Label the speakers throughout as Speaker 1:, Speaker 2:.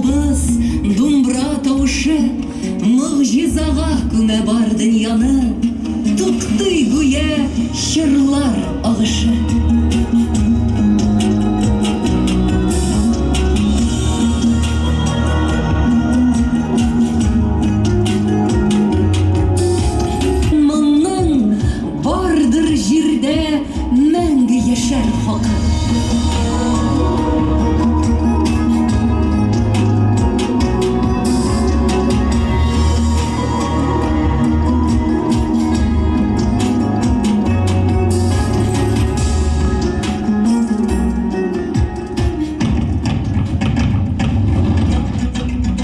Speaker 1: Кубыз, думбра тавышы Могҗизага күмә бар дөньяны, Туктый гүя чорлар агышы. Моңның бардыр җирдә мәңге яшәр хакы.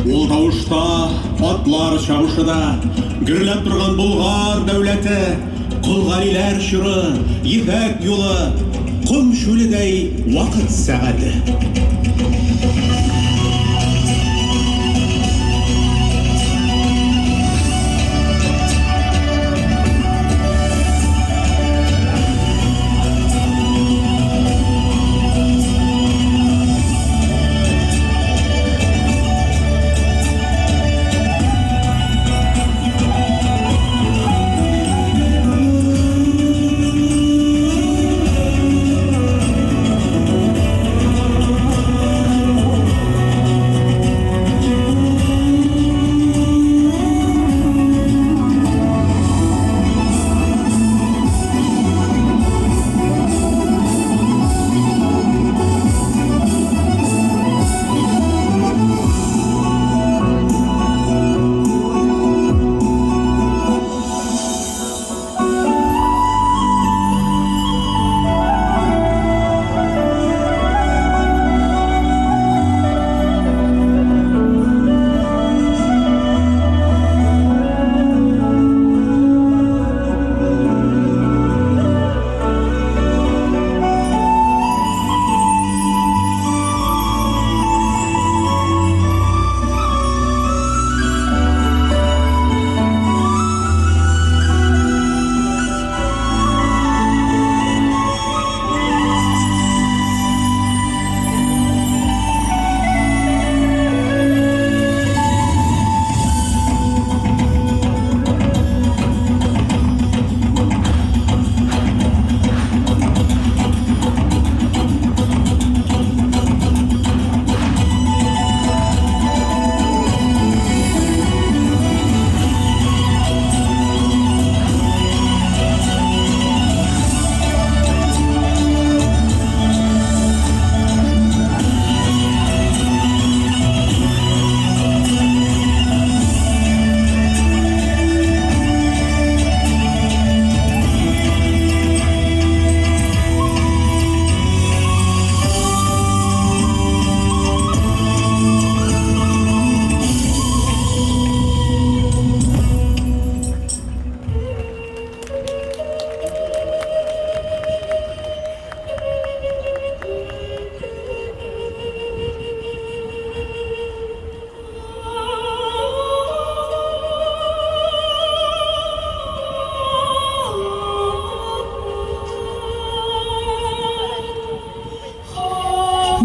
Speaker 2: Ул тавышта атлар чабышы да, гөрләп торган Болгар дәүләте, Кол Галиләр чоры, Ефәк юлы, ком чүледәй вакыт сәгате.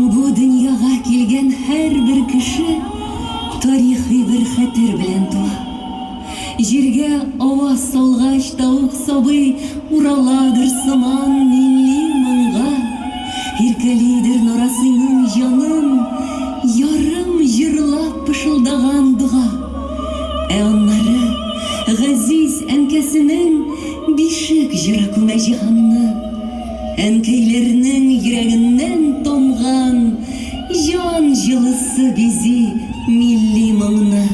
Speaker 1: Бу дөньяга килгән һәрбер кеше тарихи бер хәтер белән туа. Җиргә аваз салгач та ук сабый Ураладыр сыман милли моңга. Иркәлидер нарасыйның җанын Ярым җырлап пышылдаган дога. Ә аннары газиз әнкәсенең Бишек җыры күмә җиһанны. Әнкәйләрнең йөрәгеннән тамган җан җылысы бизи милли моңны.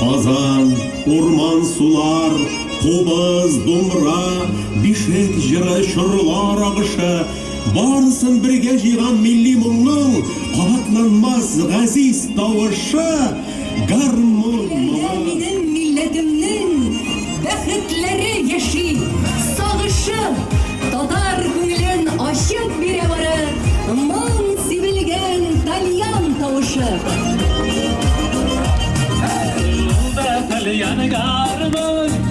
Speaker 2: Казан, урман, сулар, кубыз, думбра, бишек җыры, чорлар агышы, барысын бергә җыйган милли моңның кабатланмас газиз тавышы, гармун
Speaker 1: Күңелләрдә
Speaker 2: моңы.
Speaker 1: минем милләтемнең бәхетләре яши, сагышы. Татар күңелен ачып бирә бары моң сибелгән тальян тавышы.
Speaker 3: Тальян гармун.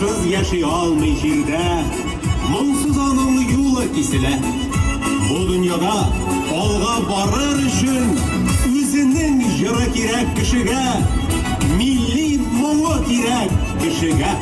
Speaker 2: Җырсыз яши алмый җирдә, Моңсыз аның юлы киселә. Бу дөньяда алга барыр өчен Үзенең җыры кирәк кешегә, Милли моңы кирәк кешегә.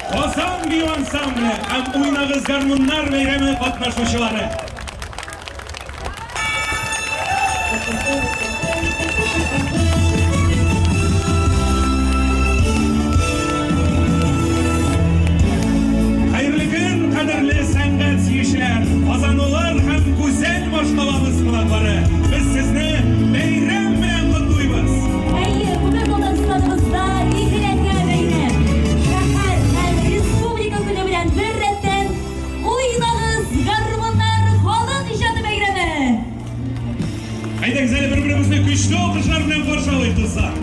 Speaker 3: Казан бию ансамбле һәм Уйнагыз гармуннар бәйрәме катнашучылары. Хәерле көн, кадерле сәнгать сөючеләр, казанлылар һәм гүзәл башкалабыз кунаклары. Без сезне бәйрәм белән котлыйбыз.
Speaker 1: Әйе, бүген Татарстаныбызда икеләтә бәйрәм. Шәһәр һәм республика көне белән беррәттән Уйнагыз, гармуннар халык иҗаты бәйрәме!
Speaker 3: Әйдәгез әле бер-беребезне көчле алкышлар белән каршы алыйк, дуслар.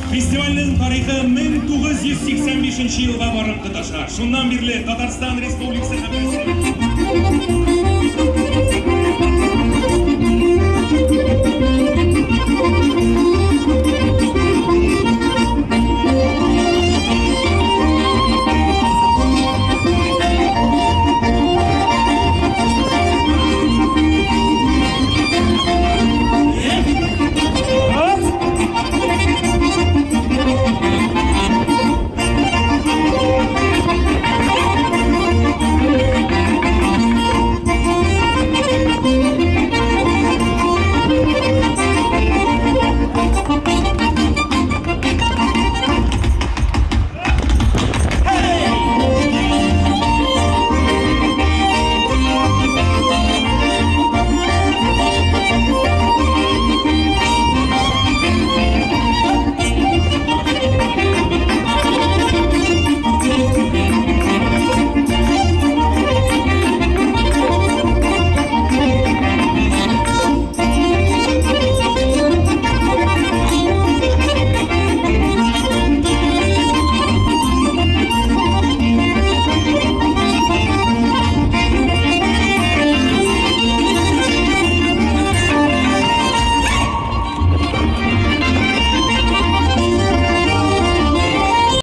Speaker 3: Фестивальнең тарихы 1985 елга барып тоташа. Шуннан бирле Татарстан Республикасы һәм